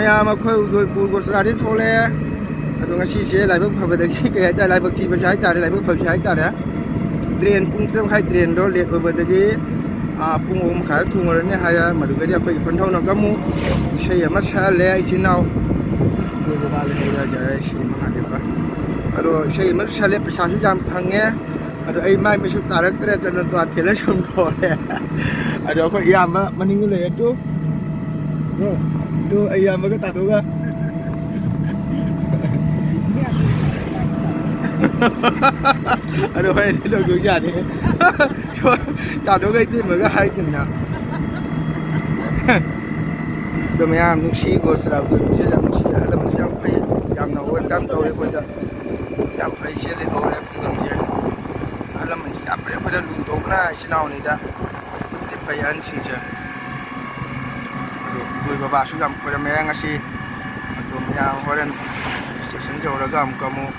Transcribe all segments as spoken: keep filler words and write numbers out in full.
ꯃꯌꯥꯝ, ꯑꯩꯈꯣꯏ ꯎꯗꯣꯏꯄꯨꯔ ꯒꯣꯆꯔꯥꯗꯤ ꯊꯣꯛꯂꯛꯑꯦ꯫ ꯑꯗꯣ ꯉꯁꯤꯁꯦ ꯂꯥꯏꯕꯛ ꯐꯕꯗꯒꯤ ꯀꯩ ꯍꯥꯏꯇꯥꯔꯦ, ꯂꯥꯏꯕꯛ ꯊꯤꯕꯁꯦ ꯍꯥꯏꯇꯥꯔꯦ, ꯂꯥꯏꯕꯛ ꯐꯕꯁꯦ ꯍꯥꯏꯇꯥꯔꯦ, ꯇ꯭ꯔꯦꯟ ꯄꯨꯡ ꯇꯔꯦꯠ ꯃꯈꯥꯏ ꯇ꯭ꯔꯦꯟꯗꯣ ꯂꯦꯠ ꯑꯣꯏꯕꯗꯒꯤ, ꯑꯥ, ꯄꯨꯡ ꯑꯍꯨꯝ ꯃꯈꯥꯏꯗ ꯊꯨꯡꯉꯔꯅꯤ ꯍꯥꯏꯔꯦ꯫ ꯃꯗꯨꯗꯒꯤ ꯑꯩꯈꯣꯏ ꯏꯄꯟ ꯊꯧꯅꯒ ꯑꯃꯨꯛ ꯏꯁꯩ ꯑꯃ ꯁꯛꯍꯜꯂꯦ ꯏꯆꯤꯟ ꯏꯅꯥꯎ꯫ ꯑꯩꯈꯣꯏ ꯕꯕꯥ ꯂꯩꯍꯧꯔꯦ ꯍꯥꯏꯁꯦ, ꯁ꯭ꯔꯤ ꯃꯍꯥꯗꯦꯕ꯫ ꯑꯗꯣ ꯏꯁꯩ ꯑꯃꯁꯨ ꯁꯛꯍꯜꯂꯦ, ꯄꯩꯁꯥꯁꯨ ꯌꯥꯝ ꯐꯪꯉꯦ꯫ ꯑꯗꯣ ꯑꯩ ꯃꯥꯏ ꯃꯤꯠꯁꯨ ꯇꯥꯔꯛꯇ꯭ꯔꯦ, ꯆꯠꯅ ꯇꯨ ꯊꯦꯜꯂ ꯁꯨꯝ ꯂꯣꯏꯔꯦ꯫ ꯑꯗꯣ ꯑꯩꯈꯣꯏ ꯏꯌꯥꯝꯕ ꯃꯅꯤꯡꯗ ꯂꯩꯔꯦ, ꯇꯨ꯫ ꯇꯨ, ꯑꯩ ꯏꯌꯥꯝꯕꯒ ꯇꯥꯗꯣꯛꯑꯒ꯫ ꯑꯗꯣ ꯍꯣꯏ, ꯂꯧꯗꯣꯏ ꯌꯥꯅꯤ꯫ ꯇꯥꯗꯣꯛꯑꯒ ꯏꯇꯩꯃꯒ ꯍꯥꯏꯗꯅ꯫ ꯑꯗꯣ ꯃꯌꯥꯝ ꯅꯨꯡꯁꯤꯀꯣ, ꯆꯩꯔꯥꯎ ꯇꯣꯏꯕꯁꯦ ꯌꯥꯝ ꯅꯨꯡꯁꯤ, ꯑꯍꯜ ꯂꯃꯟꯁꯨ ꯌꯥꯝ ꯐꯩ, ꯌꯥꯝꯅ welcome ꯇꯧꯔꯦ ꯑꯩꯈꯣꯏꯗ꯫ ꯌꯥꯝ ꯐꯩ, ꯁꯤꯗ ꯂꯩꯍꯧꯔꯦ ꯈꯨꯡꯒꯪꯁꯦ꯫ ꯑꯍꯜ ꯂꯃꯟꯁꯤ ꯌꯥꯝ ꯐꯩ, ꯑꯩꯈꯣꯏꯗ ꯂꯨꯅ ꯇꯧꯕꯅ ꯏꯆꯤꯟ ꯏꯅꯥꯎꯅꯤꯗ꯫ ꯑꯗꯨꯛꯀꯤ ꯃꯇꯤꯛ ꯐꯩ ꯑꯍꯟꯁꯤꯡꯁꯦ꯫ ꯑꯗꯣ ꯏꯕꯣꯏ ꯕꯕꯥꯁꯨ ꯌꯥꯝ ꯈꯣꯏꯔꯝꯃꯦ ꯉꯁꯤ꯫ ꯑꯗꯣ ꯃꯌꯥꯝ ꯍꯣꯔꯦꯟ ꯁ꯭ꯇꯦꯁꯟ ꯌꯧꯔꯒ ꯑꯃꯨꯛꯀ ꯑꯃꯨꯛ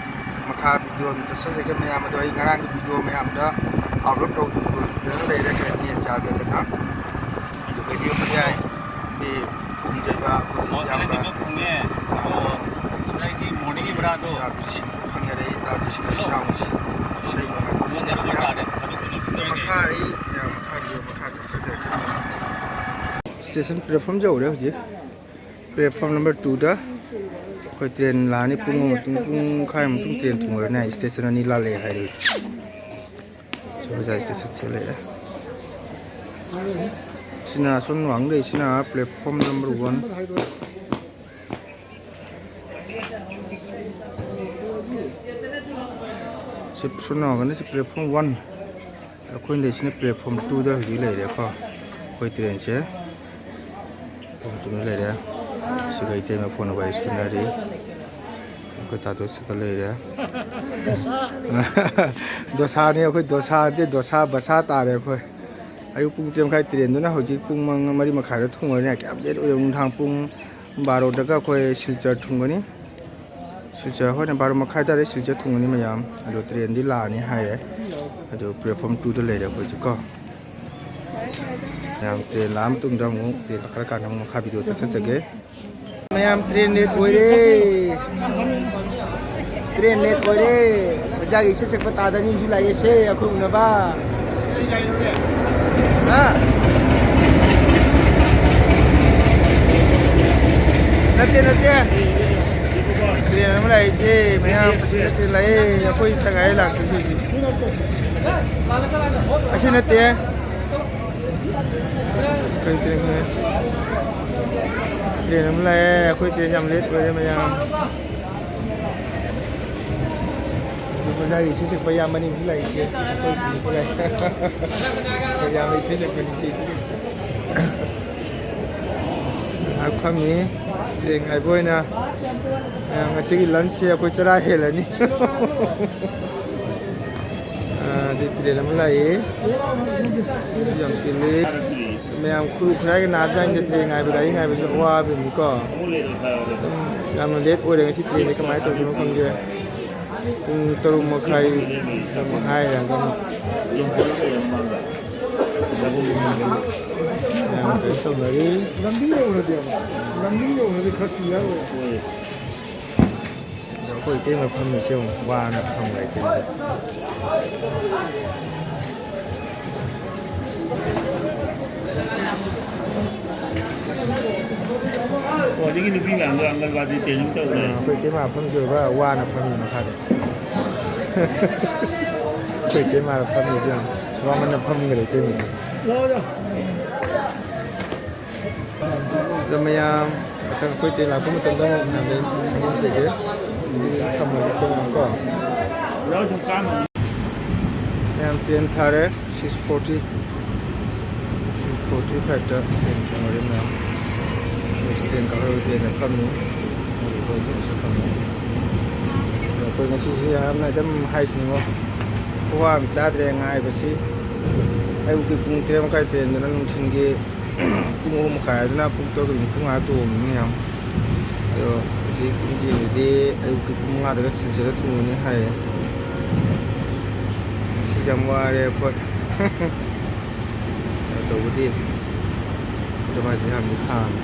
ꯃꯈꯥ ꯚꯤꯗꯤꯑꯣ ꯑꯗꯨꯝ ꯆꯠꯆꯖꯒꯦ ꯃꯌꯥꯝ꯫ ꯑꯗꯣ ꯑꯩ ꯉꯔꯥꯡꯒꯤ ꯚꯤꯗꯤꯑꯣ ꯃꯌꯥꯝꯗ ꯑꯞꯂꯣꯗ ꯇꯧꯗꯅ ꯂꯩꯔꯦ, ꯅꯦꯠ ꯌꯥꯗꯗꯅ꯫ ꯑꯗꯨꯒꯗꯤ ꯌꯥꯏ꯫ ꯄꯨꯡꯖꯩꯕ ꯑꯩꯈꯣꯏꯒꯤ ꯏꯌꯥꯝꯕ ꯐꯪꯉꯦ꯫ ꯑꯗꯣ ꯉꯁꯥꯏꯒꯤ ꯃꯣꯔꯅꯤꯡꯒꯤ ꯚꯔꯥꯗꯣ ꯐꯪꯅꯔꯦ꯫ ꯇꯥꯕꯤꯁꯤꯡ ꯏꯆꯤꯟ ꯏꯅꯥꯎꯁꯤ ꯏꯁꯩ ꯅꯣꯡꯃꯥꯏ ꯄꯨꯟꯅ ꯇꯥꯔꯦ꯫ ꯑꯗꯨ ꯀꯩꯅꯣ ꯁꯤꯗ ꯃꯈꯥ ꯑꯩ ꯃꯌꯥꯝ ꯃꯈꯥ ꯚꯤꯗꯤꯑꯣ ꯃꯈꯥ ꯆꯠꯆꯔꯛꯀꯦ꯫ ꯁ꯭ꯇꯦꯁꯟ ꯄ꯭ꯂꯦꯠꯐꯣꯝ ꯌꯧꯔꯦ ꯍꯧꯖꯤꯛ꯫ ꯄ꯭ꯂꯦꯠꯐꯣꯝ ꯅꯝꯕꯔ ꯇꯨꯗ ꯑꯩꯈꯣꯏ ꯇ꯭ꯔꯦꯟ ꯂꯥꯛꯑꯅꯤ꯫ ꯄꯨꯡ ꯑꯃ ꯃꯇꯨꯡ, ꯄꯨꯡꯈꯥꯏ ꯃꯇꯨꯡ ꯇ꯭ꯔꯦꯟ ꯊꯨꯡꯉꯔꯅꯤ꯫ ꯁ꯭ꯇꯦꯁꯟ ꯑꯅꯤ ꯂꯥꯜꯂꯛꯑꯦ ꯍꯥꯏꯔꯤ꯫ ꯁ꯭ꯇꯦꯁꯟ ꯂꯩꯔꯦ꯫ ꯁꯤꯅ ꯑꯁꯣꯝ ꯋꯥꯡ ꯂꯩꯁꯤꯅ ꯄ꯭ꯂꯦꯠꯐꯣꯝ ꯅꯝꯕꯔ ꯋꯥꯟ꯫ ꯁꯤ ꯁꯣꯝ ꯅꯥꯀꯟꯗ ꯁꯤ ꯄ꯭ꯂꯦꯠꯐꯣꯝ ꯋꯥꯟ꯫ ꯑꯩꯈꯣꯏꯅ ꯂꯩꯁꯤꯅ ꯄ꯭ꯂꯦꯠꯐꯣꯝ ꯇꯨꯗ ꯍꯧꯖꯤꯛ ꯂꯩꯔꯦꯀꯣ꯫ ꯑꯩꯈꯣꯏ ꯇ꯭ꯔꯦꯟꯁꯦ ꯄ꯭ꯂꯦꯠꯐꯣꯝ ꯇꯨꯗ ꯂꯩꯔꯦ꯫ ꯁꯤꯒ ꯏꯇꯩꯃ ꯐꯣꯟ ꯋꯥꯔꯤ ꯁꯥꯟꯅꯔꯤ꯫ ꯑꯩꯈꯣꯏ ꯇꯥꯇꯣ ꯁꯤꯒ ꯂꯩꯔꯦ꯫ ꯗꯣꯁꯥꯅꯤ ꯑꯩꯈꯣꯏ, ꯗꯣꯁꯥ ꯅꯠꯇꯦ, ꯗꯣꯁꯥ ꯕꯁꯥ ꯇꯥꯔꯦ ꯑꯩꯈꯣꯏ꯫ ꯑꯌꯨꯛ ꯄꯨꯡ ꯇꯔꯦꯠ ꯃꯈꯥꯏ ꯇ꯭ꯔꯦꯟꯗꯨꯅ ꯍꯧꯖꯤꯛ ꯄꯨꯡ ꯃꯉꯥ, ꯃꯔꯤ ꯃꯈꯥꯏꯗ ꯊꯨꯡꯉꯔꯅꯤ꯫ ꯀꯌꯥꯝ ꯂꯦꯠ ꯑꯣꯏꯔꯦ? ꯅꯨꯡꯗꯥꯡ ꯄꯨꯡ ꯕꯥꯔꯣꯗꯒ ꯑꯩꯈꯣꯏ ꯁꯤꯜꯆꯔ ꯊꯨꯡꯒꯅꯤ꯫ ꯁꯤꯜꯆꯔ ꯍꯣꯔꯦꯟ ꯕꯥꯔꯣ ꯃꯈꯥꯏ ꯇꯥꯔꯦ, ꯁꯤꯜꯆꯔ ꯊꯨꯡꯒꯅꯤ ꯃꯌꯥꯝ꯫ ꯑꯗꯣ ꯇ꯭ꯔꯦꯟꯗꯤ ꯂꯥꯛꯑꯅꯤ ꯍꯥꯏꯔꯦ꯫ ꯑꯗꯣ ꯄ꯭ꯂꯦꯠꯐꯣꯝ ꯇꯨꯗ ꯂꯩꯔꯦ ꯑꯩꯈꯣꯏꯁꯦ ꯀꯣ꯫ ꯃꯌꯥꯝ ꯇ꯭ꯔꯦꯟ ꯂꯥꯛꯑ ꯃꯇꯨꯡꯗ ꯑꯃꯨꯛ ꯇ꯭ꯔꯦꯟ ꯀꯥꯈꯠꯂꯀꯥꯟꯗ ꯑꯃꯨꯛ ꯃꯈꯥ ꯚꯤꯗꯤꯑꯣ ꯆꯠꯆꯒꯦ꯫ ꯃꯌꯥꯝ, ꯇ꯭ꯔꯦꯟ ꯂꯦꯠ ꯑꯣꯏꯔꯦ꯫ ꯇ꯭ꯔꯦꯟ ꯂꯦꯠ ꯑꯣꯏꯔꯦ꯫ ꯑꯣꯖꯥꯒꯤ ꯏꯁꯩ ꯁꯛꯄ ꯇꯥꯗꯅꯤꯁꯨ ꯂꯥꯛꯑꯦꯁꯦ ꯑꯩꯈꯣꯏ ꯎꯅꯕ꯫ ꯍꯥ? ꯅꯠꯇꯦ, ꯅꯠꯇꯦ꯫ ꯇ꯭ꯔꯦꯟ ꯑꯃ ꯂꯥꯛꯏꯁꯦ ꯃꯌꯥꯝ, ꯑꯁꯤ ꯅꯠꯇꯦ ꯂꯥꯛꯑꯦ꯫ ꯑꯩꯈꯣꯏ ꯇꯪꯉꯥꯏ ꯂꯥꯛꯇꯣꯏꯁꯦ ꯍꯧꯖꯤꯛ꯫ ꯑꯁꯤ ꯅꯠꯇꯦ꯫ ꯀꯔꯤ ꯇ꯭ꯔꯦꯟꯅꯣ? ꯇ꯭ꯔꯦꯟ ꯑꯃ ꯂꯥꯛꯑꯦ꯫ ꯑꯩꯈꯣꯏ ꯇ꯭ꯔꯦꯟ ꯌꯥꯝ ꯂꯦꯠ ꯑꯣꯏꯔꯦ ꯃꯌꯥꯝ꯫ ꯑꯗꯨ ꯑꯣꯖꯥꯒꯤ ꯏꯁꯩ ꯁꯛꯄ ꯏꯌꯥꯝꯕꯅꯤ ꯍꯧꯖꯤꯛ ꯂꯥꯛꯏꯁꯦ꯫ ꯑꯩꯈꯣꯏ ꯇ꯭ꯔꯦꯟ ꯂꯥꯛꯑꯦ꯫ ꯑꯩꯈꯣꯏ ꯏꯌꯥꯝꯕ ꯏꯁꯩ ꯁꯛꯄꯅꯤ ꯍꯧꯖꯤꯛ꯫ ꯉꯥꯏꯍꯥꯛ ꯐꯝꯃꯤ꯫ ꯇ꯭ꯔꯦꯟ ꯉꯥꯏꯕ ꯑꯣꯏꯅ꯫ ꯃꯌꯥꯝ, ꯉꯁꯤꯒꯤ ꯂꯟꯁꯁꯦ ꯑꯩꯈꯣꯏ ꯆꯔꯥ ꯍꯦꯜꯂꯅꯤ꯫ ꯑꯥ, ꯑꯗꯩ ꯇ꯭ꯔꯦꯟ ꯑꯃ ꯂꯥꯛꯏ꯫ ꯌꯥꯝ ꯆꯤꯜꯂꯤ꯫ ꯃꯌꯥꯝ ꯈꯨꯔꯨ ꯈꯨꯔꯥꯏꯒ ꯅꯥꯕꯖꯥꯠꯅꯤꯗ, ꯇ꯭ꯔꯦꯟ ꯉꯥꯏꯕ, ꯒꯥꯔꯤ ꯉꯥꯏꯕꯁꯨ ꯑꯋꯥꯕꯅꯤꯀꯣ꯫ ꯎꯝ, ꯌꯥꯝꯅ ꯂꯦꯠ ꯑꯣꯏꯔꯦ ꯉꯁꯤ ꯇ꯭ꯔꯦꯟꯁꯦ, ꯀꯃꯥꯏꯅ ꯇꯧꯗꯣꯏꯅꯣ ꯈꯪꯗꯦ꯫ ꯄꯨꯡ ꯇꯔꯨꯛ ꯃꯈꯥꯏ, ꯇꯔꯨꯛ ꯃꯈꯥꯏ ꯍꯥꯏꯔꯒ ꯑꯃꯨꯛ ꯃꯌꯥꯝ ꯀꯩꯅꯣ ꯇꯧꯅꯔꯤ꯫ ꯂꯝꯕꯤ ꯌꯧꯔꯗꯤ ꯑꯃꯨꯛ, ꯂꯝꯕꯤ ꯌꯧꯔꯗꯤ ꯈꯔ ꯀꯤꯌꯔ ꯑꯣꯏ꯫ ꯑꯗꯣ ꯑꯩꯈꯣꯏ ꯏꯇꯩꯃ ꯐꯝꯃꯤꯁꯦ ꯑꯃꯨꯛ ꯋꯥꯅ ꯐꯝꯈ꯭ꯔꯦ ꯏꯇꯩꯃ꯫ ꯑꯣ, ꯑꯗꯒꯤ ꯅꯨꯄꯤ ꯃꯌꯥꯝꯗꯣ ꯑꯪꯒꯜꯋꯥꯗꯤ ꯇ꯭ꯔꯦꯅꯤꯡ ꯇꯧꯔꯦ꯫ ꯑꯥ, ꯑꯩꯈꯣꯏ ꯏꯇꯩꯃ ꯐꯝꯃꯤꯁꯦ ꯑꯣꯏꯕ ꯋꯥꯅ ꯐꯝꯃꯤ ꯃꯈꯥꯗ꯫ ꯑꯩꯈꯣꯏ ꯏꯇꯩꯃ ꯐꯝꯃꯤꯁꯦ ꯌꯥꯝ ꯋꯥꯃꯟꯅ ꯐꯝꯈ꯭ꯔꯦ ꯏꯇꯩꯃ꯫ ꯑꯗꯣ ꯃꯌꯥꯝ ꯃꯊꯪ ꯑꯩꯈꯣꯏ ꯇꯦꯟ ꯂꯥꯛꯄ ꯃꯇꯝꯗ ꯑꯃꯨꯛ ꯃꯌꯥꯝꯗ ꯍꯥꯏꯖꯒꯦ꯫ ꯊꯝꯃꯒꯦ ꯑꯩꯈꯣꯏ ꯃꯌꯥꯝ ꯀꯣ꯫ ꯃꯌꯥꯝ ꯇꯦꯟ ꯊꯥꯔꯦ, ꯁꯤꯛꯁ ꯐꯣꯔꯇꯤ, ꯁꯤꯛꯁ ꯐꯣꯔꯇꯤ ꯐꯥꯏꯚꯇ ꯇꯦꯟ ꯊꯝꯃꯒꯦ ꯃꯌꯥꯝ꯫ ꯑꯩꯈꯣꯏꯁꯨ ꯇꯦꯟ ꯀꯥꯈꯠꯂꯒ ꯇꯦꯟꯗ ꯐꯝꯃꯤ꯫ ꯑꯗꯨ ꯑꯩꯈꯣꯏ ꯇꯦꯟꯁꯨ ꯐꯝꯃꯤ꯫ ꯑꯗꯣ ꯑꯩꯈꯣꯏ ꯉꯁꯤꯁꯤ ꯌꯥꯝꯅ ꯑꯗꯨꯝ ꯍꯥꯏꯁꯤꯅꯤꯉꯣ, ꯈꯨꯋꯥ ꯑꯃ ꯆꯥꯗ꯭ꯔꯦ ꯉꯥꯏꯕꯁꯤ꯫ ꯑꯌꯨꯛꯀꯤ ꯄꯨꯡ ꯇꯔꯦꯠ ꯃꯈꯥꯏ ꯇ꯭ꯔꯦꯟꯗꯨꯅ ꯅꯨꯡꯊꯤꯜꯒꯤ ꯄꯨꯡ ꯑꯍꯨꯝ ꯃꯈꯥꯏ ꯑꯗꯨꯅ ꯄꯨꯡ ꯇꯔꯨꯛ ꯃꯤꯅꯤꯠ ꯅꯤꯐꯨ ꯃꯉꯥ ꯇꯣꯡꯉꯤꯅꯤ ꯃꯌꯥꯝ꯫ ꯑꯗꯣ ꯍꯧꯖꯤꯛ ꯄꯨꯡ ꯌꯦꯡꯉꯗꯤ ꯑꯌꯨꯛꯀꯤ ꯄꯨꯡ ꯃꯉꯥꯗꯒ ꯁꯤꯜꯆꯔꯗ ꯊꯨꯡꯉꯅꯤ ꯍꯥꯏꯌꯦ꯫ ꯉꯁꯤ ꯌꯥꯝ ꯋꯥꯔꯦ ꯑꯩꯈꯣꯏ꯫ ꯀꯩꯅꯣ ꯇꯧꯕꯗꯤ ꯑꯗꯨꯃꯥꯏꯅ ꯌꯥꯝꯗꯤ ꯁꯥꯡꯉꯦ꯫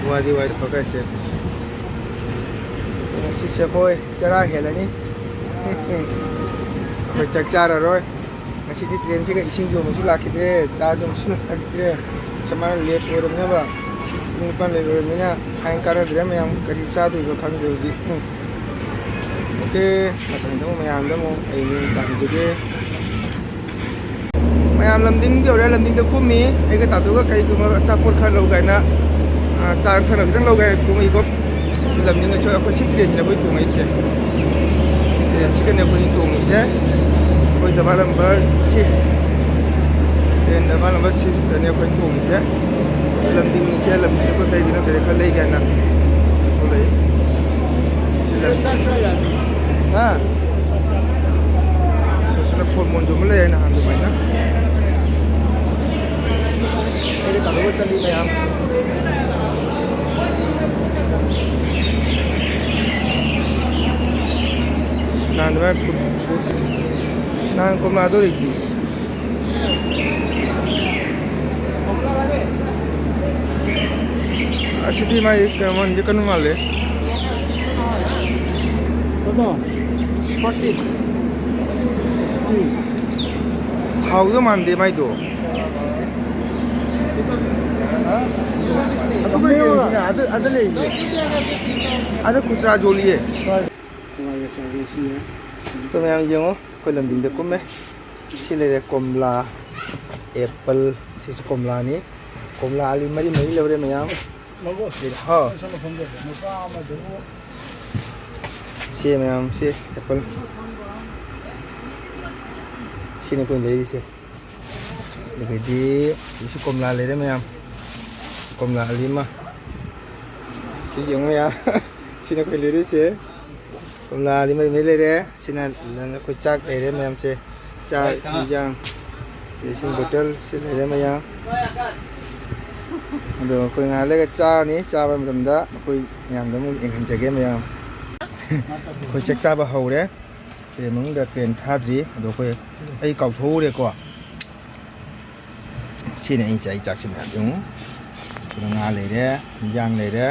ꯋꯥꯗꯤ ꯋꯥꯏ ꯊꯕꯛ ꯍꯥꯏꯁꯦ꯫ ꯉꯁꯤꯁꯦ ꯑꯩꯈꯣꯏ ꯆꯔꯥ ꯍꯦꯜꯂꯅꯤ꯫ ꯑꯩꯈꯣꯏ ꯆꯥꯛ ꯆꯥꯔꯔꯣꯏ꯫ ꯉꯁꯤꯗꯤ ꯇ꯭ꯔꯦꯟꯁꯤꯒ ꯏꯁꯤꯡꯁꯨ ꯑꯃꯨꯛꯁꯨ ꯂꯥꯛꯈꯤꯗ꯭ꯔꯦ, ꯆꯥꯁꯨ ꯑꯃꯨꯛꯁꯨ ꯂꯥꯛꯈꯤꯗ꯭ꯔꯦ꯫ ꯁꯃꯥꯏꯅ ꯂꯦꯠ ꯑꯣꯏꯔꯕꯅꯦꯕ꯫ ꯄꯨꯡ ꯅꯤꯄꯥꯟ ꯂꯦꯠ ꯑꯣꯏꯔꯕꯅꯤꯅ ꯐꯥꯏꯟ ꯀꯥꯟꯅꯗ꯭ꯔꯦ ꯃꯌꯥꯝ꯫ ꯀꯔꯤ ꯆꯥꯗꯣꯏꯕ ꯈꯪꯗ꯭ꯔꯦ ꯍꯧꯖꯤꯛ꯫ ꯎꯝ꯫ ꯑꯣꯀꯦ, ꯃꯊꯪꯗ ꯑꯃꯨꯛ ꯃꯌꯥꯝꯗ ꯑꯃꯨꯛ ꯑꯩ ꯃꯤꯡ ꯄꯥꯟꯖꯒꯦ꯫ ꯃꯌꯥꯝ ꯂꯝꯗꯤꯡ ꯌꯧꯔꯦ, ꯂꯝꯗꯤꯡꯗ ꯀꯨꯝꯃꯤ꯫ ꯑꯩꯒ ꯇꯥꯇꯣꯒ ꯀꯩꯒꯨꯝꯕ ꯑꯆꯥꯄꯣꯠ ꯈꯔ ꯂꯧ ꯀꯥꯏꯅ, ꯑꯥ, ꯆꯥ ꯊꯛꯅꯕ ꯈꯤꯇꯪ ꯂꯧ ꯀꯥꯏꯅ ꯀꯨꯝꯃꯛꯏꯀꯣ꯫ ꯂꯝꯗꯤꯡ ꯑꯩꯈꯣꯏ, ꯑꯩꯈꯣꯏ ꯁꯤ ꯇ꯭ꯔꯦꯟꯁꯤꯅ ꯑꯩꯈꯣꯏ ꯇꯣꯡꯉꯛꯏꯁꯦ꯫ ꯇ꯭ꯔꯦꯟꯁꯤꯒꯅꯦ ꯑꯩꯈꯣꯏꯅ ꯇꯣꯡꯉꯤꯁꯦ꯫ ꯑꯩꯈꯣꯏ ꯗꯕꯥ ꯅꯝꯕꯔ ꯁꯤꯛꯁ, ꯇ꯭ꯔꯦꯟ ꯗꯕꯥ ꯅꯝꯕꯔ ꯁꯤꯛꯁꯇꯅꯦ ꯑꯩꯈꯣꯏ ꯇꯣꯡꯉꯤꯁꯦ꯫ ꯂꯝꯗꯤꯡꯁꯦ, ꯂꯝꯗꯤꯡ ꯑꯩꯈꯣꯏ ꯀꯩꯒꯤꯅꯣ ꯀꯔꯤ ꯈꯔ ꯂꯩ ꯀꯥꯏꯅ ꯊꯣꯛꯂꯛꯏ꯫ ꯁꯤꯗ ꯆꯥꯛ ꯆꯥ ꯌꯥꯅꯤ꯫ ꯍꯥ? ꯑꯁꯤꯅ ꯐꯣꯟ ꯃꯣꯟꯁꯨ ꯑꯃ ꯂꯩ ꯍꯥꯏꯅ ꯍꯥꯟ ꯑꯗꯨꯃꯥꯏꯅ꯫ ꯑꯩꯗꯤ ꯀꯩꯅꯣꯒ ꯆꯠꯂꯤ ꯃꯌꯥꯝ꯫ ꯅꯍꯥꯟ ꯑꯗꯨꯃꯥꯏꯅ ꯐꯨꯠ-, ꯐꯨꯠ-, ꯅꯍꯥꯟ ꯀꯣꯝꯂꯥꯗꯣ ꯂꯩꯇꯦ꯫ ꯑꯁꯤꯗꯤ ꯃꯥꯏ ꯀꯩꯅꯣ ꯃꯟꯁꯦ ꯀꯟꯕ ꯃꯥꯜꯂꯦ꯫ ꯀꯩꯅꯣ? ꯐꯣꯔꯇꯤ꯫ ꯍꯥꯎꯗꯧ ꯃꯥꯟꯗꯦ ꯃꯥꯏꯗꯣ꯫ ꯑꯗꯨ ꯀꯩ ꯂꯩꯔꯤꯁꯤꯅ? ꯑꯗꯨ, ꯑꯗꯨ ꯂꯩꯔꯤꯁꯦ꯫ ꯑꯗꯨ ꯈꯨꯆꯥ ꯖꯣꯂꯤꯌꯦ꯫ ꯍꯣꯏ꯫ ꯍꯋꯥꯏꯒ ꯆꯥꯒꯦ ꯁꯤꯅꯦ꯫ ꯑꯗꯣ ꯃꯌꯥꯝ ꯌꯦꯡꯉꯣ, ꯑꯩꯈꯣꯏ ꯂꯝꯗꯤꯡꯗ ꯀꯨꯝꯃꯦ꯫ ꯁꯤ ꯂꯩꯔꯦ ꯀꯣꯝꯂꯥ, ꯑꯦꯄꯜ, ꯁꯤꯁꯨ ꯀꯣꯝꯂꯥꯅꯤ꯫ ꯀꯣꯝꯂꯥ ꯑꯂꯤ ꯃꯔꯤ ꯃꯔꯤ ꯂꯧꯔꯦ ꯃꯌꯥꯝ꯫ ꯂꯧꯔꯣ꯫ ꯁꯤꯗ, ꯍꯥꯎ꯫ ꯁꯣꯝꯗ ꯐꯝꯖꯁꯦ꯫ ꯅꯨꯄꯥ ꯑꯃꯗꯨꯕꯨ꯫ ꯁꯤ ꯃꯌꯥꯝ, ꯁꯤ ꯑꯦꯄꯜ꯫ ꯁꯤꯅꯤ ꯑꯩꯈꯣꯏ ꯂꯩꯔꯤꯁꯦ꯫ ꯑꯗꯒꯤꯗꯤ ꯁꯤꯁꯨ ꯀꯣꯝꯂꯥ ꯂꯩꯔꯦ ꯃꯌꯥꯝ꯫ ꯀꯣꯝꯂꯥ ꯑꯂꯤ ꯑꯃ꯫ ꯁꯤ ꯌꯦꯡꯉꯨ ꯃꯌꯥꯝ꯫ ꯁꯤꯅ ꯑꯩꯈꯣꯏ ꯂꯩꯔꯤꯁꯦ꯫ ꯀꯣꯝꯂꯥꯗꯤ ꯃꯔꯤ ꯃꯔꯤ ꯂꯩꯔꯦ꯫ ꯁꯤꯅ ꯑꯩꯈꯣꯏ ꯆꯥꯛ ꯂꯩꯔꯦ ꯃꯌꯥꯝꯁꯦ꯫ ꯆꯥꯛ, ꯏꯟꯖꯥꯡ, ꯏꯁꯤꯡ ꯕꯣꯇꯜ ꯁꯤ ꯂꯩꯔꯦ ꯃꯌꯥꯝ꯫ ꯑꯗꯣ ꯑꯩꯈꯣꯏ ꯉꯥꯏꯍꯥꯛ ꯂꯩꯔꯒ ꯆꯥꯔꯅꯤ꯫ ꯆꯥꯕ ꯃꯇꯝꯗ ꯑꯩꯈꯣꯏ ꯃꯌꯥꯝꯗ ꯑꯃꯨꯛ ꯌꯦꯡꯍꯟꯖꯒꯦ ꯃꯌꯥꯝ꯫ ꯑꯩꯈꯣꯏ ꯆꯥꯛ ꯆꯥꯕ ꯍꯧꯔꯦ꯫ ꯇ꯭ꯔꯦꯟ ꯃꯅꯨꯡꯗ ꯇ꯭ꯔꯦꯟ ꯊꯥꯗ꯭ꯔꯤ꯫ ꯑꯗꯣ ꯑꯩꯈꯣꯏ, ꯑꯩ ꯀꯥꯎꯊꯣꯛꯎꯔꯦꯀꯣ꯫ ꯁꯤꯅꯤ ꯑꯩ ꯆꯥꯏ ꯆꯥꯛꯁꯤ ꯃꯌꯥꯝ ꯌꯦꯡꯉꯨ꯫ ꯁꯤꯗ ꯉꯥ ꯂꯩꯔꯦ, ꯏꯟꯖꯥꯡ ꯂꯩꯔꯦ꯫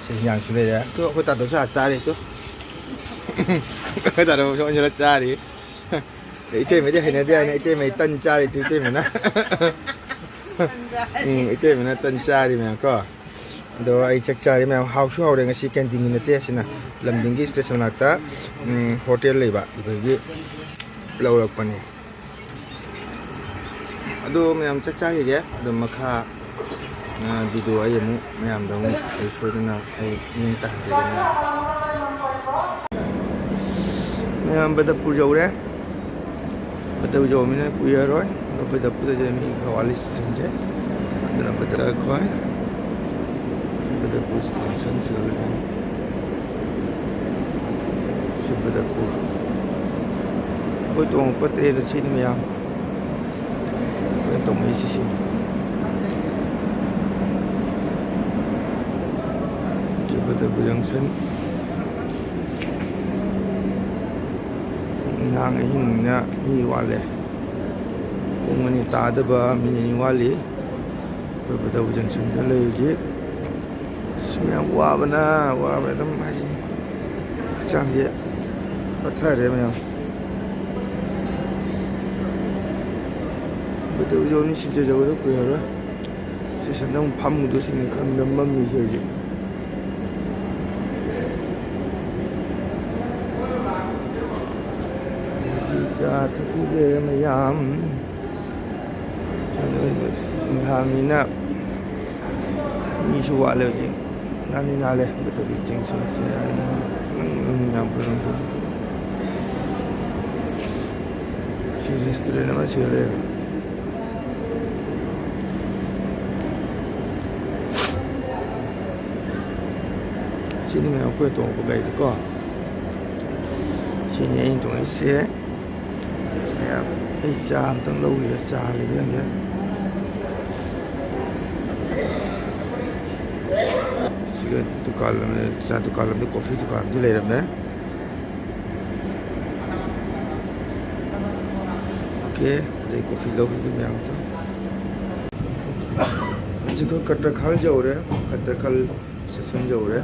ꯁꯤ ꯏꯟꯖꯥꯡꯁꯨ ꯂꯩꯔꯦ꯫ ꯇꯨ, ꯑꯩꯈꯣꯏ ꯇꯥꯗꯧꯁꯨ ꯑꯥ ꯆꯥꯔꯤ꯫ ꯇꯨ, ꯑꯩꯈꯣꯏ ꯇꯥꯗꯧꯁꯨ ꯑꯣꯟꯁꯤꯜꯂ ꯆꯥꯔꯤ꯫ ꯏꯇꯩꯃꯗꯤ ꯍꯩꯅꯗꯦ ꯍꯥꯏꯅ ꯏꯇꯩꯃ ꯇꯟ ꯆꯥꯔꯤ꯫ ꯇꯨ, ꯏꯇꯩꯃꯅ꯫ ꯎꯝ, ꯏꯇꯩꯃꯅ ꯇꯟ ꯆꯥꯔꯤ ꯃꯌꯥꯝ ꯀꯣ꯫ ꯑꯗꯣ ꯑꯩ ꯆꯥꯛ ꯆꯥꯔꯤ ꯃꯌꯥꯝ꯫ ꯍꯥꯎꯁꯨ ꯍꯥꯎꯔꯦ꯫ ꯉꯁꯤ ꯀꯦꯟꯇꯤꯟꯒꯤ ꯅꯠꯇꯦ, ꯑꯁꯤꯅ ꯂꯝꯗꯤꯡꯒꯤ ꯁ꯭ꯇꯦꯁꯟ ꯃꯅꯥꯛꯇ, ꯎꯝ, ꯍꯣꯇꯦꯜ ꯂꯩꯕ, ꯑꯗꯨꯗꯒꯤ ꯂꯧꯔꯛꯄꯅꯤ꯫ ꯑꯗꯣ ꯃꯌꯥꯝ ꯆꯥꯛ ꯆꯥꯈꯤꯒꯦ꯫ ꯑꯗꯣ ꯃꯈꯥ, ꯑ, ꯚꯤꯗꯤꯑꯣ ꯑꯩ ꯑꯃꯨꯛ ꯃꯌꯥꯝꯗ ꯑꯃꯨꯛ ꯑꯩ ꯁꯣꯏꯗꯅ ꯑꯩ ꯃꯤꯠꯌꯦꯡ ꯇꯥꯍꯟꯖꯒꯅꯤ꯫ ꯃꯌꯥꯝ ꯕꯗꯔꯄꯨꯔ ꯌꯧꯔꯦ꯫ ꯕꯗꯔꯄꯨꯔ ꯌꯧꯔꯃꯤꯅ ꯀꯨꯏꯔꯔꯣꯏ꯫ ꯑꯗꯣ ꯕꯗꯔꯄꯨꯔꯗꯗꯤ ꯃꯤ ꯈꯔ ꯋꯥꯠꯂꯤ ꯁꯤꯁꯤꯡꯁꯦ꯫ ꯑꯗꯨꯅ ꯕꯗꯔ ꯑꯩꯈꯣꯏ ꯕꯗꯔꯄꯨꯔ ꯖꯪꯁꯟꯁꯤꯗ ꯂꯩꯔꯦ꯫ ꯁꯤ ꯕꯗꯔꯄꯨꯔ꯫ ꯑꯩꯈꯣꯏ ꯇꯣꯡꯉꯛꯄ ꯇ꯭ꯔꯦꯟꯗꯣ ꯁꯤꯅꯤ ꯃꯌꯥꯝ꯫ ꯑꯩꯈꯣꯏꯅ ꯇꯣꯡꯉꯛꯏꯁꯤ ꯁꯤꯅꯤ꯫ ꯁꯤ ꯕꯗꯔꯄꯨꯔ ꯖꯪꯁꯟ꯫ ꯅꯨꯡꯗꯥꯡ ꯑꯍꯤꯡꯅꯤꯅ ꯃꯤ ꯋꯥꯠꯂꯦ꯫ ꯄꯨꯡ ꯑꯅꯤ ꯇꯥꯗꯕ ꯃꯤꯅꯤꯠ ꯑꯅꯤ ꯋꯥꯠꯂꯤ꯫ ꯑꯩꯈꯣꯏ ꯕꯗꯔꯄꯨꯔ ꯖꯪꯁꯟꯗ ꯂꯩ ꯍꯧꯖꯤꯛ꯫ ꯑꯁ, ꯃꯌꯥꯝ ꯋꯥꯕꯅ, ꯋꯥꯕꯅ ꯑꯗꯨꯝ ꯍꯥꯏꯁꯤ ꯍꯛꯆꯥꯡꯁꯦ ꯄꯠꯊꯔꯦ ꯃꯌꯥꯝ꯫ ꯕꯗꯔꯄꯨꯔ ꯖꯪꯁꯟ ꯁꯤꯟꯖꯖꯧꯕꯗꯣ ꯀꯨꯏꯔꯔꯣꯏ꯫ ꯁ꯭ꯇꯦꯁꯟꯗ ꯑꯃꯨꯛ ꯐꯝꯃꯨꯗꯣꯏꯁꯤꯡꯅ ꯈꯟꯕꯗ ꯃꯝꯃꯤꯁꯦ ꯍꯧꯖꯤꯛ꯫ ꯍꯧꯖꯤꯛ ꯆꯥ ꯊꯛꯄꯤꯈ꯭ꯔꯦ ꯃꯌꯥꯝ꯫ ꯑꯗꯨ ꯅꯨꯡꯗꯥꯡꯅꯤꯅ ꯃꯤꯁꯨ ꯋꯥꯠꯂꯦ ꯍꯧꯖꯤꯛ꯫ ꯅꯥꯟꯗꯤ ꯅꯥꯜꯂꯦ꯫ ꯕꯗꯔꯄꯨꯔ ꯖꯪꯁꯟꯁꯦ ꯅꯪ, ꯅꯪ ꯌꯥꯝ ꯐꯖꯅ꯫ ꯁꯤ ꯔꯦꯁꯇꯨꯔꯦꯟ ꯑꯃ ꯁꯤꯗ ꯂꯩꯔꯦ꯫ ꯁꯤꯅꯤ ꯃꯌꯥꯝ ꯑꯩꯈꯣꯏ ꯇꯣꯡꯉꯛꯄ ꯒꯥꯔꯤꯗꯣꯀꯣ꯫ ꯁꯤꯅꯤ ꯑꯩꯅ ꯇꯣꯡꯉꯛꯏꯁꯦ꯫ ꯃꯌꯥꯝ, ꯑꯩ ꯆꯥ ꯑꯝꯇꯪ ꯂꯧꯈꯤꯒꯦ꯫ ꯆꯥ ꯂꯩꯕꯤꯔꯝꯒꯦ꯫ ꯁꯤꯒ ꯗꯨꯀꯥꯟ ꯑꯃ, ꯆꯥ ꯗꯨꯀꯥꯟ ꯑꯃꯗꯤ, ꯀꯣꯐꯤ ꯗꯨꯀꯥꯟ ꯑꯃꯗꯤ ꯂꯩꯔꯝꯃꯦ꯫ ꯑꯣꯀꯦ, ꯑꯗꯩ ꯀꯣꯐꯤ ꯂꯧꯈꯤꯒꯦ ꯃꯌꯥꯝꯗꯣ꯫ ꯍꯧꯖꯤꯛ ꯑꯩꯈꯣꯏ ꯀꯇ꯭ꯔꯈꯥꯜ ꯌꯧꯔꯦ, ꯀꯇ꯭ꯔꯈꯥꯜ ꯁ꯭ꯇꯦꯁꯟ ꯌꯧꯔꯦ꯫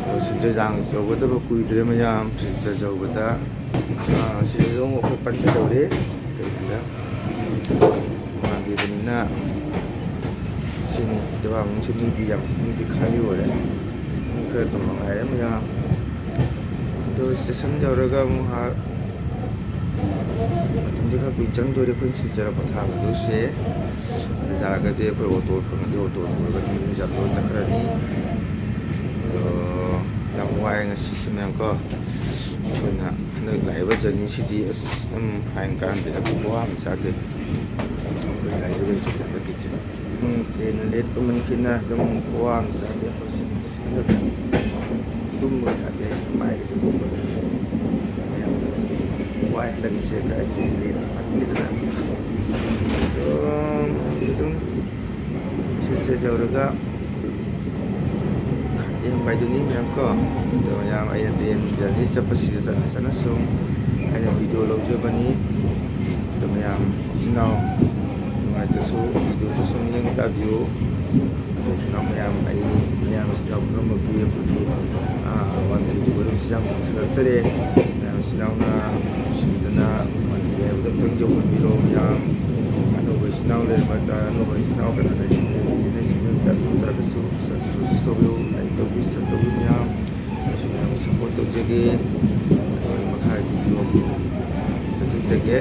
ꯑꯗꯣ ꯁꯤꯜꯆꯔ ꯌꯧꯒꯗꯕ ꯀꯨꯏꯗ꯭ꯔꯦ ꯃꯌꯥꯝ, ꯁꯤꯜꯆꯔ ꯌꯧꯕꯗ, ꯑꯥ, ꯁꯤꯗ ꯑꯃꯨꯛ ꯑꯩꯈꯣꯏ ꯄꯟꯒꯗꯧꯔꯦ꯫ ꯀꯩꯒꯤꯅꯣꯗ ꯃꯥꯟꯗꯦꯕꯅꯤꯅ ꯁꯤꯅꯤ꯫ ꯑꯗꯨꯒ ꯑꯃꯨꯛꯁꯨ ꯃꯤꯗꯤ ꯌꯥꯝ, ꯃꯤꯗꯤ ꯈꯥꯂꯤ ꯑꯣꯏꯔꯦ꯫ ꯃꯤ ꯈꯔ ꯑꯗꯨꯝ ꯉꯥꯏꯔꯦ ꯃꯌꯥꯝ꯫ ꯑꯗꯣ ꯁ꯭ꯇꯦꯁꯟ ꯌꯧꯔꯒ ꯑꯃꯨꯛ ꯉꯥꯏꯍꯥꯛ ꯃꯇꯝꯗꯤ ꯈꯔ ꯀꯨꯏꯅ ꯆꯪꯗꯣꯔꯦ ꯑꯩꯈꯣꯏꯅ ꯁꯤꯜꯆꯔ ꯄꯣꯊꯥꯒꯗꯣꯏꯁꯦ꯫ ꯑꯗꯨ ꯌꯥꯔꯒꯗꯤ ꯑꯩꯈꯣꯏ ꯑꯣꯇꯣ ꯐꯪꯉꯗꯤ ꯑꯣꯇꯣ ꯇꯣꯡꯉꯒ ꯌꯨꯝ ꯆꯠꯂꯣ ꯆꯠꯈ꯭ꯔꯅꯤ꯫ ꯑꯗꯣ ꯌꯥꯝ ꯋꯥꯏ ꯉꯁꯤꯁꯦ ꯃꯌꯥꯝ ꯀꯣ꯫ ꯑꯩꯈꯣꯏꯅ ꯍꯟꯗꯛ ꯂꯥꯛꯏꯕ ꯖꯔꯅꯤꯁꯤꯗꯤ ꯑꯁ ꯑꯗꯨꯝ ꯍꯥꯏꯅ ꯀꯥꯟꯗ ꯌꯥꯝ ꯋꯥ ꯑꯃ ꯆꯥꯗꯦ꯫ ꯑꯩꯈꯣꯏ ꯂꯥꯛꯏꯕ ꯂꯩꯁꯦ ꯍꯟꯗꯛꯀꯤꯁꯦ꯫ ꯎꯝ, ꯇ꯭ꯔꯦꯟ ꯂꯦꯠ ꯑꯣꯏꯃꯟꯈꯤꯅ ꯑꯗꯨꯝ ꯈꯨꯋꯥ ꯑꯃ ꯆꯥꯗꯦ ꯑꯩꯈꯣꯏꯁꯦ꯫ ꯍꯟꯗꯛ ꯇꯨꯝꯕ ꯌꯥꯗꯦ, ꯑꯩꯁꯦ ꯃꯥꯏꯒꯁꯦ ꯄꯣꯝꯕꯅ ꯌꯥꯝ ꯋꯥꯏ ꯍꯟꯗꯛꯀꯤꯁꯦ꯫ ꯀꯥꯏꯗꯒꯤ ꯂꯦꯠ ꯐꯠꯇꯦꯗꯅ ꯑꯗꯨꯝ ꯁꯤꯜꯆꯔ ꯌꯧꯔꯒ ꯌꯦꯡꯕ ꯍꯥꯏꯗꯨꯅꯤ ꯃꯌꯥꯝ ꯀꯣ꯫ ꯑꯗꯣ ꯃꯌꯥꯝ ꯑꯩꯅ ꯇ꯭ꯔꯦꯟ ꯖꯔꯅꯤ ꯆꯠꯄꯁꯤꯗ ꯆꯠꯅ ꯆꯠꯅ ꯁꯨꯝ ꯑꯩꯅ ꯚꯤꯗꯤꯑꯣ ꯂꯧꯖꯕꯅꯤ꯫ ꯑꯗꯣ ꯃꯌꯥꯝ ꯏꯆꯤꯟ ꯏꯅꯥꯎ ꯅꯨꯡꯉꯥꯏꯇ꯭ꯔꯁꯨ ꯚꯤꯗꯤꯑꯣꯗꯣ ꯁꯨꯝ ꯌꯦꯡ ꯇꯥꯕꯤꯌꯨ꯫ ꯑꯗꯣ ꯏꯆꯤꯟ ꯏꯅꯥꯎ ꯃꯌꯥꯝ, ꯑꯩ ꯃꯌꯥꯝ ꯏꯆꯤꯟ ꯏꯅꯥꯎ ꯄꯨꯝꯅꯃꯛꯀꯤ ꯑꯩꯈꯣꯏꯒꯤ, ꯑꯥ, ꯋꯥꯟ ꯀꯦꯒꯤ ꯕꯣꯂꯨꯝꯁꯤ ꯌꯥꯝ ꯐꯖꯔꯛꯇꯔꯦ꯫ ꯃꯌꯥꯝ ꯏꯆꯤꯟ ꯏꯅꯥꯎꯅ ꯅꯨꯡꯁꯤꯕꯤꯗꯅ ꯋꯥꯟ ꯀꯦ ꯍꯥꯏꯕꯗꯣ ꯑꯝꯇꯪ ꯌꯧꯍꯟꯕꯤꯔꯣ ꯃꯌꯥꯝ꯫ ꯑꯅꯧꯕ ꯏꯆꯤꯟ ꯏꯅꯥꯎ ꯂꯩꯔꯝꯕ ꯇꯥꯔꯦ, ꯑꯅꯧꯕ ꯏꯆꯤꯟ ꯏꯅꯥꯎ ꯀꯅꯥ ꯂꯩꯁꯤꯟꯗꯦ, ꯏꯆꯤꯟ ꯏꯅꯥꯎ ꯇꯧꯕꯤꯌꯨ, ꯂꯥꯏꯛ ꯇꯧꯕꯤꯌꯨ, ꯁꯤꯌꯔ ꯇꯧꯕꯤꯌꯨ ꯃꯌꯥꯝ꯫ ꯑꯩꯁꯨ ꯃꯌꯥꯝ ꯁꯞꯄꯣꯔꯠ ꯇꯧꯖꯒꯦ꯫ ꯑꯗꯨꯒ ꯃꯈꯥꯒꯤ ꯚꯤꯗꯤꯑꯣ ꯆꯠꯊꯖꯒꯦ꯫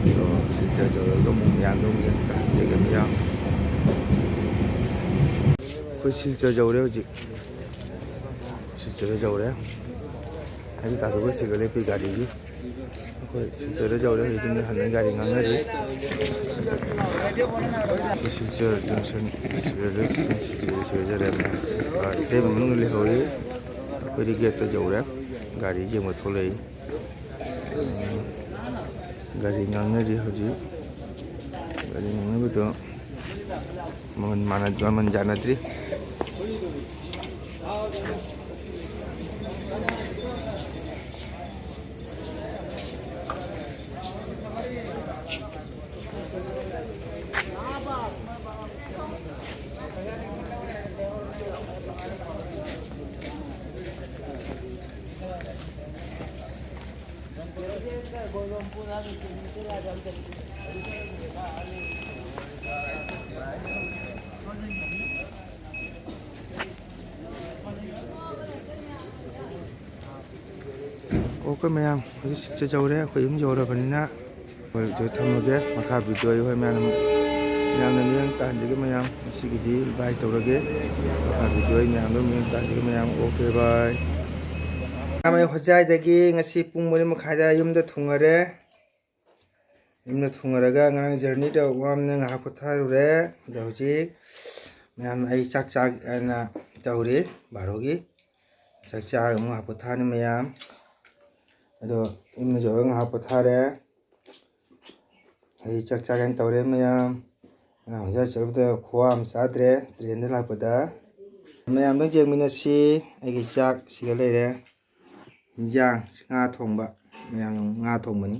ꯑꯗꯣ ꯁꯤꯜꯆꯔ ꯌꯧꯔꯒ ꯑꯃꯨꯛ ꯃꯌꯥꯝꯗꯣ ꯑꯃꯨꯛ ꯌꯦꯡ ꯇꯥꯍꯟꯖꯒꯦ ꯃꯌꯥꯝ꯫ ꯑꯩꯈꯣꯏ ꯁꯤꯜꯆꯔ ꯌꯧꯔꯦ ꯍꯧꯖꯤꯛ꯫ ꯁꯤꯜꯆꯔ ꯌꯧꯔꯦ꯫ ꯍꯥꯏꯗꯤ ꯇꯥꯊꯣꯛꯑꯒ ꯁꯤꯒ ꯂꯦꯞꯄꯤ ꯒꯥꯔꯤꯒꯤ꯫ ꯑꯩꯈꯣꯏ ꯁꯤꯜꯆꯔꯗ ꯌꯧꯔꯦ꯫ ꯍꯧꯖꯤꯛꯇꯤ ꯃꯤ ꯍꯟꯅ ꯒꯥꯔꯤ ꯉꯥꯡꯅꯔꯤ꯫ ꯁꯤ ꯁꯤꯜꯆꯔ ꯖꯪꯁꯟ, ꯔꯦꯜꯋꯦ ꯁ꯭ꯇꯦꯁꯟ ꯁꯤꯜꯆꯔ ꯌꯧꯖꯔꯦ꯫ ꯑꯥ, ꯏꯇꯩꯃ ꯃꯅꯨꯡꯗ ꯂꯩꯍꯧꯔꯤ꯫ ꯑꯩꯈꯣꯏꯗꯤ ꯒꯦꯠꯇ ꯌꯧꯔꯦ꯫ ꯒꯥꯔꯤ ꯌꯦꯡꯕ ꯊꯣꯛꯂꯛꯏ꯫ ꯒꯥꯔꯤ ꯉꯥꯡꯅꯔꯤ ꯍꯧꯖꯤꯛ꯫ ꯒꯥꯔꯤ ꯉꯥꯡꯅꯕꯗꯣ ꯃꯃꯜ ꯃꯥꯟꯅ-, ꯃꯃꯜ ꯌꯥꯅꯗ꯭ꯔꯤ꯫ ꯑꯣꯀꯦ ꯃꯌꯥꯝ, ꯍꯧꯖꯤꯛ ꯁꯤꯠꯁꯦ ꯌꯧꯔꯦ, ꯑꯩꯈꯣꯏ ꯌꯨꯝ ꯌꯧꯔꯕꯅꯤꯅ ꯍꯣꯏ, ꯑꯗꯨ ꯊꯝꯃꯒꯦ꯫ ꯃꯈꯥ ꯚꯤꯗꯤꯑꯣ ꯑꯩ ꯍꯣꯏ ꯃꯌꯥꯝ, ꯃꯌꯥꯝꯅ ꯃꯤꯠꯌꯦꯡ ꯇꯥꯍꯟꯖꯒꯦ ꯃꯌꯥꯝ꯫ ꯉꯁꯤꯒꯤꯗꯤ ꯕꯥꯏ ꯇꯧꯔꯒꯦ꯫ ꯃꯈꯥ ꯚꯤꯗꯤꯑꯣ ꯑꯩ ꯃꯌꯥꯝꯗꯣ ꯃꯤꯠꯌꯦꯡ ꯇꯥꯍꯟꯖꯒꯦ ꯃꯌꯥꯝ꯫ ꯑꯣꯀꯦ, ꯕꯥꯏ꯫ ꯃꯌꯥꯝ, ꯑꯩ ꯍꯣꯖꯥꯏꯗꯒꯤ ꯉꯁꯤ ꯄꯨꯡ ꯃꯔꯤ ꯃꯈꯥꯏꯗ ꯌꯨꯝꯗ ꯊꯨꯡꯉꯔꯦ꯫ ꯌꯨꯝꯗ ꯊꯨꯡꯉꯔꯒ ꯉꯔꯥꯡ ꯖꯔꯅꯤ ꯇꯧꯕ ꯋꯥꯃꯟꯗꯅ ꯉꯥꯏꯍꯥꯛ ꯄꯣꯊꯥꯔꯨꯔꯦ꯫ ꯑꯗꯣ ꯍꯧꯖꯤꯛ ꯃꯌꯥꯝ ꯑꯩ ꯆꯥꯛ ꯆꯥꯒꯦꯅ ꯇꯧꯔꯤ, ꯕꯥꯔꯣꯒꯤ꯫ ꯆꯥꯛ ꯆꯥꯔꯒ ꯑꯃꯨꯛ ꯉꯥꯏꯍꯥꯛ ꯄꯣꯊꯥꯅꯤ ꯃꯌꯥꯝ꯫ ꯑꯗꯣ ꯌꯨꯝꯗ ꯌꯧꯔꯒ ꯉꯥꯏꯍꯥꯛ ꯄꯣꯊꯥꯔꯦ꯫ ꯑꯩ ꯆꯥꯛ ꯆꯥꯒꯦꯅ ꯇꯧꯔꯦ ꯃꯌꯥꯝ꯫ ꯉꯔꯥꯡ ꯍꯣꯖꯥꯏ ꯆꯠꯂꯨꯕꯗ ꯈꯨꯋꯥ ꯑꯃ ꯆꯥꯗ꯭ꯔꯦ ꯇ꯭ꯔꯦꯟꯗ ꯂꯥꯛꯄꯗ꯫ ꯃꯌꯥꯝ ꯂꯣꯏ ꯌꯦꯡꯃꯤꯟꯅꯁꯤ꯫ ꯑꯩꯒꯤ ꯆꯥꯛ ꯁꯤꯒ ꯂꯩꯔꯦ꯫ ꯏꯟꯖꯥꯡ ꯉꯥ ꯊꯣꯡꯕ꯫ ꯃꯌꯥꯝ ꯉꯥ ꯊꯣꯡꯕꯅꯤ꯫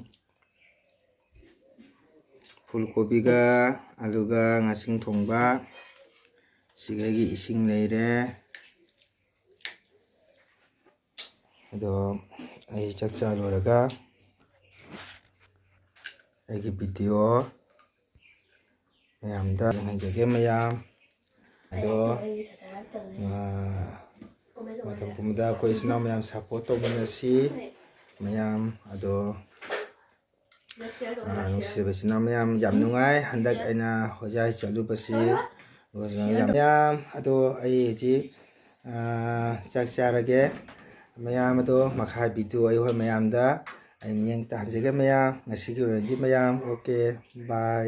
ꯐꯨꯜ ꯀꯣꯕꯤꯒ ꯑꯂꯨꯒ ꯉꯥꯁꯤꯡ ꯊꯣꯡꯕ꯫ ꯁꯤꯒ ꯑꯩꯒꯤ ꯏꯁꯤꯡ ꯂꯩꯔꯦ꯫ ꯑꯗꯣ ꯑꯩ ꯆꯥꯛ ꯆꯥ ꯂꯣꯏꯔꯒ ꯑꯩꯒꯤ ꯚꯤꯗꯤꯑꯣ ꯃꯌꯥꯝꯗ ꯌꯦꯡꯍꯟꯖꯒꯦ ꯃꯌꯥꯝ꯫ ꯑꯗꯣ, ꯑꯥ, ꯃꯇꯝ ꯄꯨꯝꯕꯗ ꯑꯩꯈꯣꯏ ꯏꯆꯤꯟ ꯏꯅꯥꯎ ꯃꯌꯥꯝ ꯁꯞꯄꯣꯔꯠ ꯇꯧꯃꯤꯟꯅꯁꯤ ꯃꯌꯥꯝ꯫ ꯑꯗꯣ, ꯑꯥ, ꯅꯨꯡꯁꯤꯔꯕ ꯏꯆꯤꯟ ꯏꯅꯥꯎ ꯃꯌꯥꯝ, ꯌꯥꯝ ꯅꯨꯡꯉꯥꯏ ꯍꯟꯗꯛ ꯑꯩꯅ ꯍꯣꯖꯥꯏ ꯆꯠꯂꯨꯕꯁꯤ꯫ ꯃꯌꯥꯝ, ꯑꯗꯣ ꯑꯩ ꯍꯧꯖꯤꯛ, ꯑꯥ, ꯆꯥꯛ ꯆꯥꯔꯒꯦ꯫ ꯃꯌꯥꯝ ꯑꯗꯣ ꯃꯈꯥ ꯚꯤꯗꯤꯑꯣ ꯑꯩ ꯍꯣꯏ ꯃꯌꯥꯝꯗ ꯑꯩ ꯃꯤꯠꯌꯦꯡ ꯇꯥꯍꯟꯖꯒꯦ ꯃꯌꯥꯝ꯫ ꯉꯁꯤꯒꯤ ꯑꯣꯏꯅꯗꯤ ꯃꯌꯥꯝ, ꯑꯣꯀꯦ, ꯕꯥꯏ꯫